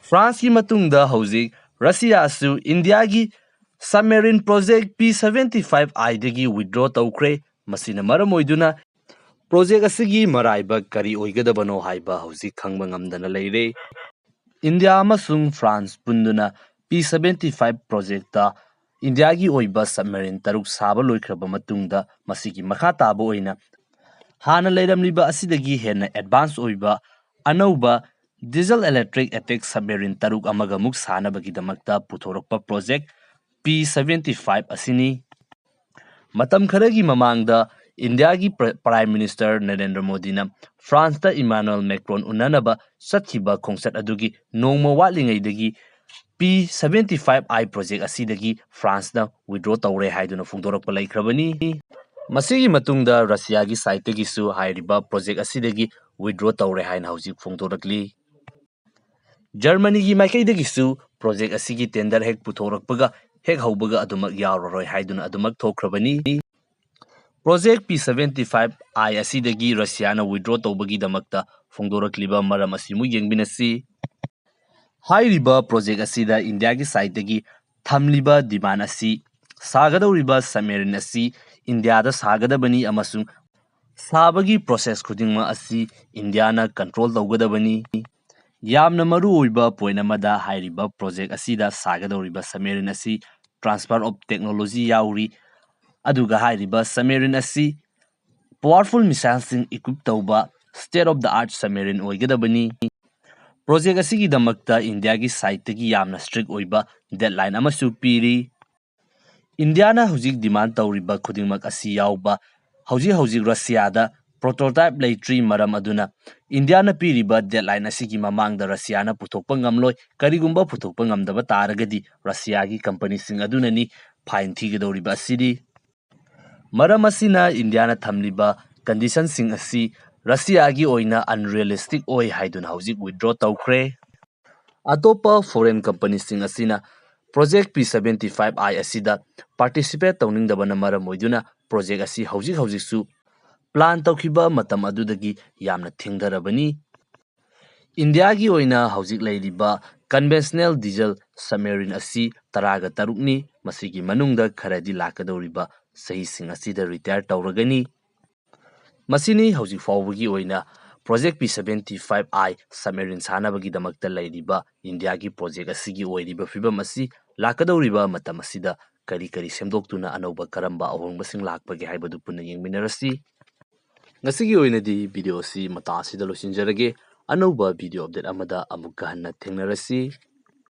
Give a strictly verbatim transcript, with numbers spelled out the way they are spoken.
ꯐ꯭ꯔꯥꯟꯁꯀꯤ ꯃꯇꯨꯡꯗ ꯍꯧꯖꯤꯛ ꯔꯁꯤꯌꯥꯁꯨ ꯏꯟꯗꯤꯌꯥꯒꯤ submarine project P seventy five I ꯗꯒꯤ withdraw ꯇꯧꯈ꯭ꯔꯦ꯫ ꯃꯁꯤꯅ ꯃꯔꯝ ꯑꯣꯏꯗꯨꯅ project ꯑꯁꯤꯒꯤ ꯃꯔꯥꯏꯕꯛ ꯀꯔꯤ ꯑꯣꯏꯒꯗꯕꯅꯣ ꯍꯥꯏꯕ ꯍꯧꯖꯤꯛ ꯈꯪꯕ ꯉꯝꯗꯅ ꯂꯩꯔꯦ꯫ ꯏꯟꯗꯤꯌꯥ ꯑꯃꯁꯨꯡ ꯐ꯭ꯔꯥꯟꯁ ꯄꯨꯟꯗꯨꯅ P seventy five projectꯇ ꯏꯟꯗꯤꯌꯥꯒꯤ ꯑꯣꯏꯕ submarine ꯇꯔꯨꯛ ꯁꯥꯕ ꯂꯣꯏꯈ꯭ꯔꯕ ꯃꯇꯨꯡꯗ, ꯃꯁꯤꯒꯤ ꯃꯈꯥ ꯇꯥꯕ ꯑꯣꯏꯅ ꯍꯥꯟꯅ ꯂꯩꯔꯝꯂꯤꯕ ꯑꯁꯤꯗꯒꯤ ꯍꯦꯟꯅ advance ꯑꯣꯏꯕ ꯑꯅꯧꯕ diesel electric attack submarine ꯇꯔꯨꯛ ꯑꯃꯒ ꯑꯃꯨꯛ ꯁꯥꯅꯕꯒꯤꯗꯃꯛꯇ ꯄꯨꯊꯣꯔꯛꯄ project P seventy five ꯑꯁꯤꯅꯤ꯫ ꯃꯇꯝ ꯈꯔꯒꯤ ꯃꯃꯥꯡꯗ ꯏꯟꯗꯤꯌꯥꯒꯤ ꯄ꯭ꯔ-, Prime Minister ꯅꯔꯦꯟꯗ꯭ꯔ ꯃꯣꯗꯤꯅ ꯐ꯭ꯔꯥꯟꯁꯇ ꯏꯃꯥꯅꯨꯑꯦꯜ ꯃꯦꯀ꯭ꯔꯣꯟ ꯎꯅꯅꯕ ꯆꯠꯈꯤꯕ ꯈꯣꯡꯆꯠ ꯑꯗꯨꯒꯤ ꯅꯣꯡꯃ ꯋꯥꯠꯂꯤꯉꯩꯗꯒꯤ P seventy five I project ꯑꯁꯤꯗꯒꯤ ꯐ꯭ꯔꯥꯟꯁꯅ withdraw ꯇꯧꯔꯦ ꯍꯥꯏꯗꯨꯅ ꯐꯣꯡꯗꯣꯔꯛꯄ ꯂꯩꯈ꯭ꯔꯕꯅꯤ꯫ ꯃꯁꯤꯒꯤ ꯃꯇꯨꯡꯗ ꯔꯁꯤꯌꯥꯒꯤ sideꯇꯒꯤꯁꯨ ꯍꯥꯏꯔꯤꯕ project ꯑꯁꯤꯗꯒꯤ withdraw ꯇꯧꯔꯦ ꯍꯥꯏꯅ ꯍꯧꯖꯤꯛ ꯐꯣꯡꯗꯣꯔꯛꯂꯤ꯫ ꯖꯔꯃꯅꯤꯒꯤ ꯃꯥꯏꯀꯩꯗꯒꯤꯁꯨ project ꯑꯁꯤꯒꯤ tender ꯍꯦꯛ ꯄꯨꯊꯣꯔꯛꯄꯒ ꯍꯦꯛ ꯍꯧꯕꯒ ꯑꯗꯨꯃꯛ ꯌꯥꯎꯔꯔꯣꯏ ꯍꯥꯏꯗꯨꯅ ꯑꯗꯨꯃꯛ ꯊꯣꯛꯈ꯭ꯔꯕꯅꯤ꯫ Project P seventy five I ꯑꯁꯤꯗꯒꯤ ꯔꯁꯤꯌꯥꯅ withdraw ꯇꯧꯕꯒꯤꯗꯃꯛꯇ ꯐꯣꯡꯗꯣꯔꯛꯂꯤꯕ ꯃꯔꯝ ꯑꯁꯤꯃꯨꯛ ꯌꯦꯡꯃꯤꯟꯅꯁꯤ꯫ ꯍꯥꯏꯔꯤꯕ project ꯑꯁꯤꯗ ꯏꯟꯗꯤꯌꯥꯒꯤ sideꯇꯒꯤ ꯊꯝꯂꯤꯕ demand ꯑꯁꯤ ꯁꯥꯒꯗꯧꯔꯤꯕ submarine ꯑꯁꯤ ꯏꯟꯗꯤꯌꯥꯗ ꯁꯥꯒꯗꯕꯅꯤ ꯑꯃꯁꯨꯡ ꯁꯥꯕꯒꯤ process ꯈꯨꯗꯤꯡꯃꯛ ꯑꯁꯤ ꯏꯟꯗꯤꯌꯥꯅ control ꯇꯧꯒꯗꯕꯅꯤ꯫ ꯌꯥꯝꯅ ꯃꯔꯨ ꯑꯣꯏꯕ point ꯑꯃꯗ, ꯍꯥꯏꯔꯤꯕ project ꯑꯁꯤꯗ ꯁꯥꯒꯗꯧꯔꯤꯕ submarine ꯑꯁꯤ transfer of technology ꯌꯥꯎꯔꯤ, ꯑꯗꯨꯒ ꯍꯥꯏꯔꯤꯕ submarine ꯑꯁꯤ powerful missileꯁꯤꯡ equip ꯇꯧꯕ state of the art submarine ꯑꯣꯏꯒꯗꯕꯅꯤ꯫ Project ꯑꯁꯤꯒꯤꯗꯃꯛꯇ ꯏꯟꯗꯤꯌꯥꯒꯤ sideꯇꯒꯤ ꯌꯥꯝꯅ strict ꯑꯣꯏꯕ deadline ꯑꯃꯁꯨ ꯄꯤꯔꯤ꯫ ꯏꯟꯗꯤꯌꯥꯅ ꯍꯧꯖꯤꯛ demand ꯇꯧꯔꯤꯕ ꯈꯨꯗꯤꯡꯃꯛ ꯑꯁꯤ ꯌꯥꯎꯕ ꯍꯧꯖꯤꯛ ꯍꯧꯖꯤꯛ ꯔꯁꯤꯌꯥꯗ prototype ꯂꯩꯇ꯭ꯔꯤ꯫ ꯃꯔꯝ ꯑꯗꯨꯅ ꯏꯟꯗꯤꯌꯥꯅ ꯄꯤꯔꯤꯕ deadline ꯑꯁꯤꯒꯤ ꯃꯃꯥꯡꯗ ꯔꯁꯤꯌꯥꯅ ꯄꯨꯊꯣꯛꯄ ꯉꯝꯂꯣꯏ꯫ ꯀꯔꯤꯒꯨꯝꯕ ꯄꯨꯊꯣꯛꯄ ꯉꯝꯗꯕ ꯇꯥꯔꯒꯗꯤ ꯔꯁꯤꯌꯥꯒꯤ companyꯁꯤꯡ ꯑꯗꯨꯅꯅꯤ fine ꯊꯤꯒꯗꯧꯔꯤꯕ ꯑꯁꯤꯗꯤ꯫ ꯃꯔꯝ ꯑꯁꯤꯅ ꯏꯟꯗꯤꯌꯥꯅ ꯊꯝꯂꯤꯕ conditionꯁꯤꯡ ꯑꯁꯤ ꯔꯁꯤꯌꯥꯒꯤ ꯑꯣꯏꯅ unrealistic ꯑꯣꯏ ꯍꯥꯏꯗꯨꯅ ꯍꯧꯖꯤꯛ withdraw ꯇꯧꯈ꯭ꯔꯦ꯫ ꯑꯇꯣꯞꯄ foreign companyꯁꯤꯡ ꯑꯁꯤꯅ project P seventy five I ꯑꯁꯤꯗ participate ꯇꯧꯅꯤꯡꯗꯕꯅ ꯃꯔꯝ ꯑꯣꯏꯗꯨꯅ project ꯑꯁꯤ ꯍꯧꯖꯤꯛ ꯍꯧꯖꯤꯛꯁꯨ plan ꯇꯧꯈꯤꯕ ꯃꯇꯝ ꯑꯗꯨꯗꯒꯤ ꯌꯥꯝꯅ ꯊꯦꯡꯊꯔꯕꯅꯤ꯫ ꯏꯟꯗꯤꯌꯥꯒꯤ ꯑꯣꯏꯅ ꯍꯧꯖꯤꯛ ꯂꯩꯔꯤꯕ conventional diesel submarine ꯑꯁꯤ ꯇꯔꯥꯒ ꯇꯔꯨꯛꯅꯤ꯫ ꯃꯁꯤꯒꯤ ꯃꯅꯨꯡꯗ ꯈꯔꯗꯤ ꯂꯥꯛꯀꯗꯧꯔꯤꯕ ꯆꯍꯤꯁꯤꯡ ꯑꯁꯤꯗ retire ꯇꯧꯔꯒꯅꯤ꯫ ꯃꯁꯤꯅꯤ ꯍꯧꯖꯤꯛ ꯐꯥꯎꯕꯒꯤ ꯑꯣꯏꯅ Project P seventy five I submarine ꯁꯥꯅꯕꯒꯤꯗꯃꯛꯇ ꯂꯩꯔꯤꯕ ꯏꯟꯗꯤꯌꯥꯒꯤ project ꯑꯁꯤꯒꯤ ꯑꯣꯏꯔꯤꯕ ꯐꯤꯕꯝ ꯑꯁꯤ꯫ ꯂꯥꯛꯀꯗꯧꯔꯤꯕ ꯃꯇꯝ ꯑꯁꯤꯗ ꯀꯔꯤ ꯀꯔꯤ ꯁꯦꯝꯗꯣꯛꯇꯨꯅ ꯑꯅꯧꯕ ꯀꯔꯝꯕ ꯑꯍꯣꯡꯕꯁꯤꯡ ꯂꯥꯛꯄꯒꯦ ꯍꯥꯏꯕꯗꯨ ꯄꯨꯟꯅ ꯌꯦꯡꯃꯤꯟꯅꯔꯁꯤ꯫ ꯉꯁꯤꯒꯤ ꯑꯣꯏꯅꯗꯤ video ꯑꯁꯤ ꯃꯇꯥꯡ ꯑꯁꯤꯗ ꯂꯣꯏꯁꯤꯟꯖꯔꯒꯦ꯫ ꯑꯅꯧꯕ video update ꯑꯃꯗ ꯑꯃꯨꯛꯀ ꯍꯟꯅ ꯊꯦꯡꯅꯔꯁꯤ꯫